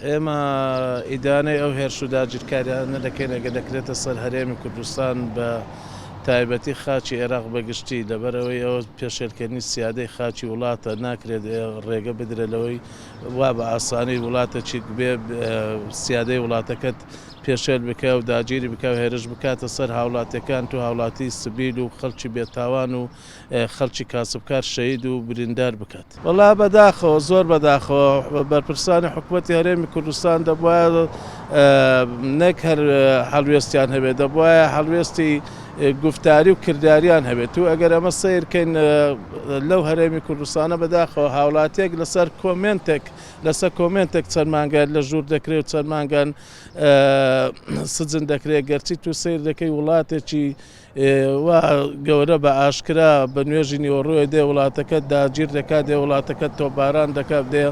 ئێمە ئیدانەی ئەو هێرش و داگیرکاریانە دەکەین ئەگەر دەکرێتە سەر هەرێمی کوردستان بە تایبەتی خاکی ئێراق بە گشتی، لەبەرئەوەی ئەوە پێشێلکردنی سیادەی خاکی وڵاتە، ناکرێت ڕێگە بدرێت لەوەی وا بە ئاسانی وڵاتێکی بێ سیادەی وڵاتەکەت پێشێل بکە و داگیری بکە و هێرش بکاتە سەر هاوڵاتیەکان تو هاوڵاتی سڤیل و خەڵکی بێتاوان و خەڵکی کاسبکار شەهید و بریندار بکات. وەڵا بەداخەوە زۆر بەداخەوە بەرپرسانی حکومەتی هەرێمی کوردستان دەبوایە نەک هەر هەڵوێستیان هەبێت دەبوایە هەڵوێستی گوفتاری و کرداریان هەبێت و ئەگەر ئەمە سەیرکەین لەو هەرێمی کوردستانە بەداخەوە هاوڵاتیەک لەسەر کۆمێنتێک لەسەر کۆمێنتێک چەند مانگە لە ژوور دەکرێت و چەند مانگان سجن دەکرێت گەرچی تو سەیر دەکەی وڵاتێکی وا گەورە بە ئاشکرا بە نوێژی نیوەڕۆیە دێ وڵاتەکەت داگیر دەکات، دێ وڵاتەکەت تۆپباران دەکات، دێ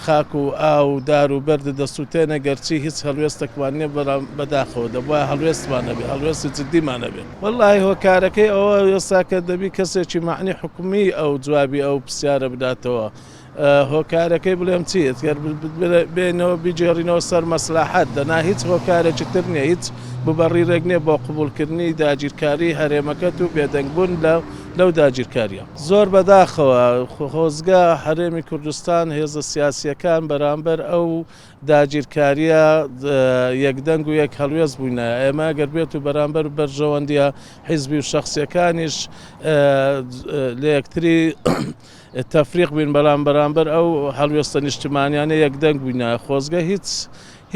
خاک و ئاو و دار و بەردت دەسووتێنێ، گەرچی هیچ هەڵوێستێکمان نییە، بەڵام بەداخەوە دەبوایە هەڵوێستمان هەبێ، هەڵوێستی جدیمان هەبێ. وەڵڵاهی هۆکارەکەی ئەوە ئێستا کە دەبی کەسێکی مەعنی حکومی ئەو جوابی ئەو پرسیارە بداتەوە. هۆکارەکەی بڵێم چی گەر بێینەوە بیگێڕینەوە سەر مەسلاحەت دەنا هیچ هۆکارێکی تر نییە هیچ مبەڕیرێک نییە بۆ قبوڵکردنی داگیرکاری هەرێمەکەت و بێدەنگبوون لەو داگیرکاریە. زۆر بەداخەوە خۆزگە هەرێمی کوردستان هێزە سیاسیەکان بەرامبەر ئەو داگیرکاریە یەکدەنگ و یەک هەڵوێست بووینایە ئێمە گەر بێت و بەرامبەر بەرژەوەندیە حیزبی و شەخسیەکانیش لەیەکتری تەفریق بووین بەڵام بەرامبەر ئەو هەڵوێستە نیشتمانیانە یەکدەنگ بووینایە خۆزگە هیچ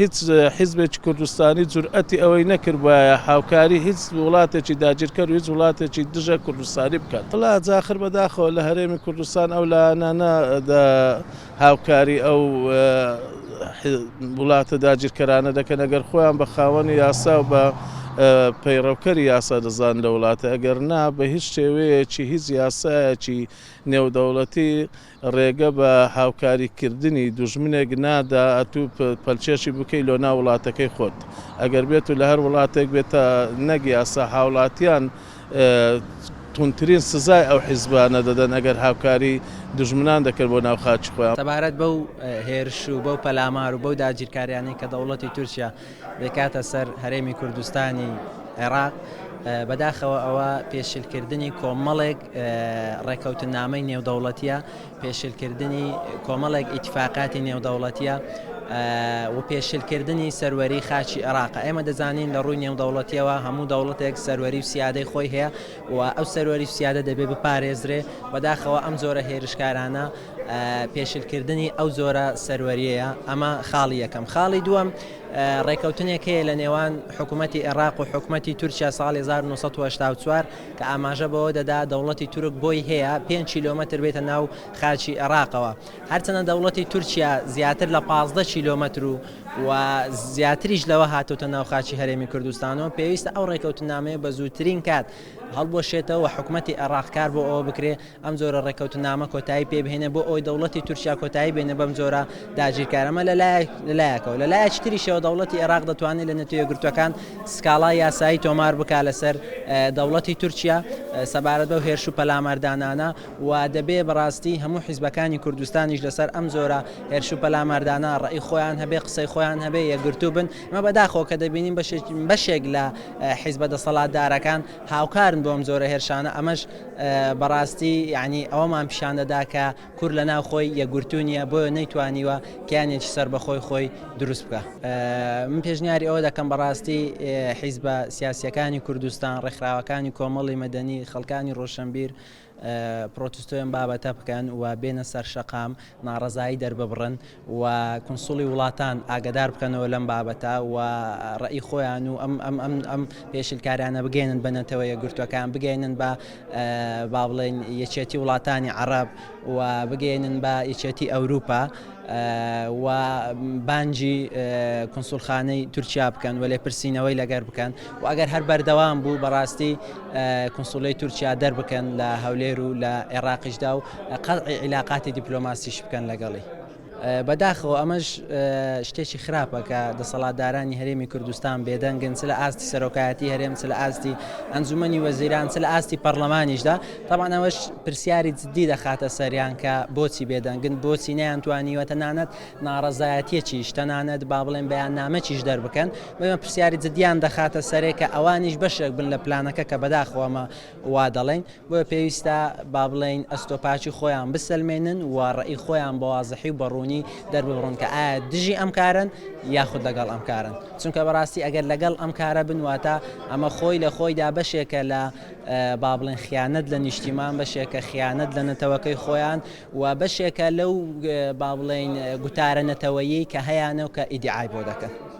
هیچ حیزبێکی کوردستانی جورئەتی ئەوەی نەکردبایە هاوکاری هیچ وڵاتێکی داگیرکەر و هیچ وڵاتێکی دژە کوردستانی بکات. وەڵا جاخر بەداخەوە لە هەرێمی کوردستان ئەو لایەنانە هاوکاری ئەو وڵاتە داگیرکەرانە دەکەن ئەگەر خۆیان بە خاوەنی یاسا و بە پەیڕەوکەری یاسا دەزانن لە وڵاتە ئەگەر نا بە هیچ شێوەیەکی هیچ یاسایەکی نێودەوڵەتی ڕێگە بە هاوکاریکردنی دوژمنێک نادا ئەتوو پەلکێشی بکەی لۆ ناو وڵاتەکەی خۆت ئەگەر بێتو لە هەر وڵاتێک بێت تا نەک یاسا هاوڵاتیان توندترین سزای ئەو حیزبانە دەدەن ئەگەر هاوکاری دوژمنان دەکەن بۆ ناو خاکی خۆیان. سەبارەت بەو هێرش و بەو پەلامار و بەو داگیرکاریانەی کە دەوڵەتی تورکیا دەیکاتە سەر هەرێمی کوردستانی عێراق، بەداخەوە ئەوە پێشلکردنی کۆمەڵێک ڕێکەوتننامەی نێودەوڵەتیە، پێشلکردنی کۆمەڵێک ئیتفاقاتی نێودەوڵەتیە و پێشلکردنی سەروەری خاکی عێراقە. ئێمە دەزانین لە ڕووی نێودەوڵەتیەوە هەموو دەوڵەتێک سەروەری و سیادەی خۆی هەیە و ئەو سەروەری و سیادە دەبێ بپارێزرێ. بەداخەوە ئەم جۆرە هێرشکارانە پێشلکردنی ئەو جۆرە سەروەریەیە. ئەمە خاڵی یەکەم. خاڵی دووەم ڕێکەوتنێک هەیە لە نێوان حکوومەتی عێراق و حکوومەتی تورکیا ساڵی 1984 کە ئاماژە بەوە دەدا دەوڵەتی تورک بۆی هەیە پێنج کیلۆمەتر بێتە ناو خاکی عێراقەوە. هەرچەندە دەوڵەتی تورکیا زیاتر لە 15 کیلۆمەتر و و زیاتریش لەوە هاتۆتە ناو خاکی هەرێمی کوردستانەوە، پێویستە ئەو ڕێکەوتنامەیە بە زووترین کات هەڵبوەشێتەوە و حکومەتی عێراق کار بۆ ئەوە بکرێ ئەم جۆرە ڕێکەوتنامە کۆتایی پێ بهێنێ بۆ ئەوەی دەوڵەتی تورکیا کۆتایی بێنێ بەم جۆرە داگیرکارە. ئەمە لە لایەکەوە. لە لایەکی تریشەوە دەوڵەتی عێراق دەتوانێت لە نەتەوە یەکگرتووەکان سکاڵای یاسایی تۆمار بکات لەسەر دەوڵەتی تورکیا سەبارەت بەو هێرش و پەلاماردانانە و دەبێ بەڕاستی هەموو حیزبەکانی کوردستانیش لەسەر ئەم جۆرە هێرش و پەلاماردانە ڕەئی خۆیان هەبێ، قسەی خۆیان هەبێ، یەکگرتوو بن. ئەمە بەداخەوە کە دەبینین بەشێک لە حیزبە دەسەڵاتدارەکان هاوکارن بۆ ئەم جۆرە هێرشانە، ئەمەش بەڕاستی یانی ئەوەمان پیشان دەدا کە کورد لە ناو خۆی یەکگرتوو نییە، بۆیە نەیتوانیوە کیانێکی سەربەخۆی خۆی دروست بکا. من پێشنیاری ئەوە دەکەم بەڕاستی حیزبە سیاسییەکانی کوردستان، ڕێکخراوەکانی کۆمەڵی مەدەنی، خەڵکانی ڕۆشنبیر پرۆتستۆی ئەم بابەتە بکەن و بێنە سەر شەقام ناڕەزایی دەرببڕن و کونسوڵی وڵاتان ئاگەدار بکەنەوە لەم بابەتە و ڕەئی خۆیان و ئەم ئەم ئەم ئەم پێشلکاریانە بگەێنن بە نەتەوە یەکگرتووەکان، بگەێنن بە با بڵێین یەکێتی وڵاتانی عەڕەب و بگەێنن بە یەکێتی ئەوروپا و بانگی کونسوڵخانەی تورکیا بکەن و لێپرسینەوەی لەگەر بکەن و ئەگەر هەر بەردەوام بوو بەڕاستی کونسوڵەی تورکیا دەربکەن لە هەولێر و لە عێراقیشدا و قەتعی عیلاقاتی دیپلۆماسیش بکەن لەگەڵی. بەداخەوە ئەمەش شتێکی خراپە کە دەسەڵاتدارانی هەرێمی کوردستان بێدەنگن چ لە ئاستی سەرۆکایەتی هەرێم چ لە ئاستی ئەنجومەنی وەزیران چ لە ئاستی پەرلەمانیشدا. تەبعەن ئەوەش پرسیاری جدی دەخاتە سەریان کە بۆچی بێدەنگن، بۆچی نەیانتوانیوە تەنانەت ناڕەزایەتیەکیش تەنانەت با بڵێن بەیاننامەکیش دەربکەن. بۆیە پرسیاری جدیان دەخاتە سەرێ کە ئەوانیش بەشێک بن لە پلانەکە کە بەداخەوە ئەمە وا دەڵێین. بۆیە پێویستە با بڵێین ئەستۆپاکی خۆیان بسەلمێنن و ڕەئی خۆیان بە وازحی و بە ڕوونی دەرببڕن کە ئایا دژی ئەم کارەن یاخود لەگەڵ ئەم کارەن. چونکە بەڕاستی ئەگەر لەگەڵ ئەم کارە بن واتە ئەمە خۆی لە خۆیدا بەشێکە لە با بڵێن خیانەت لە نیشتیمان، بەشێکە خیانەت لە نەتەوەکەی خۆیان و بەشێکە لەو با بڵێین گوتارە نەتەوەیی کە هەیانە و کە ئیدیعای بۆ دەکەن.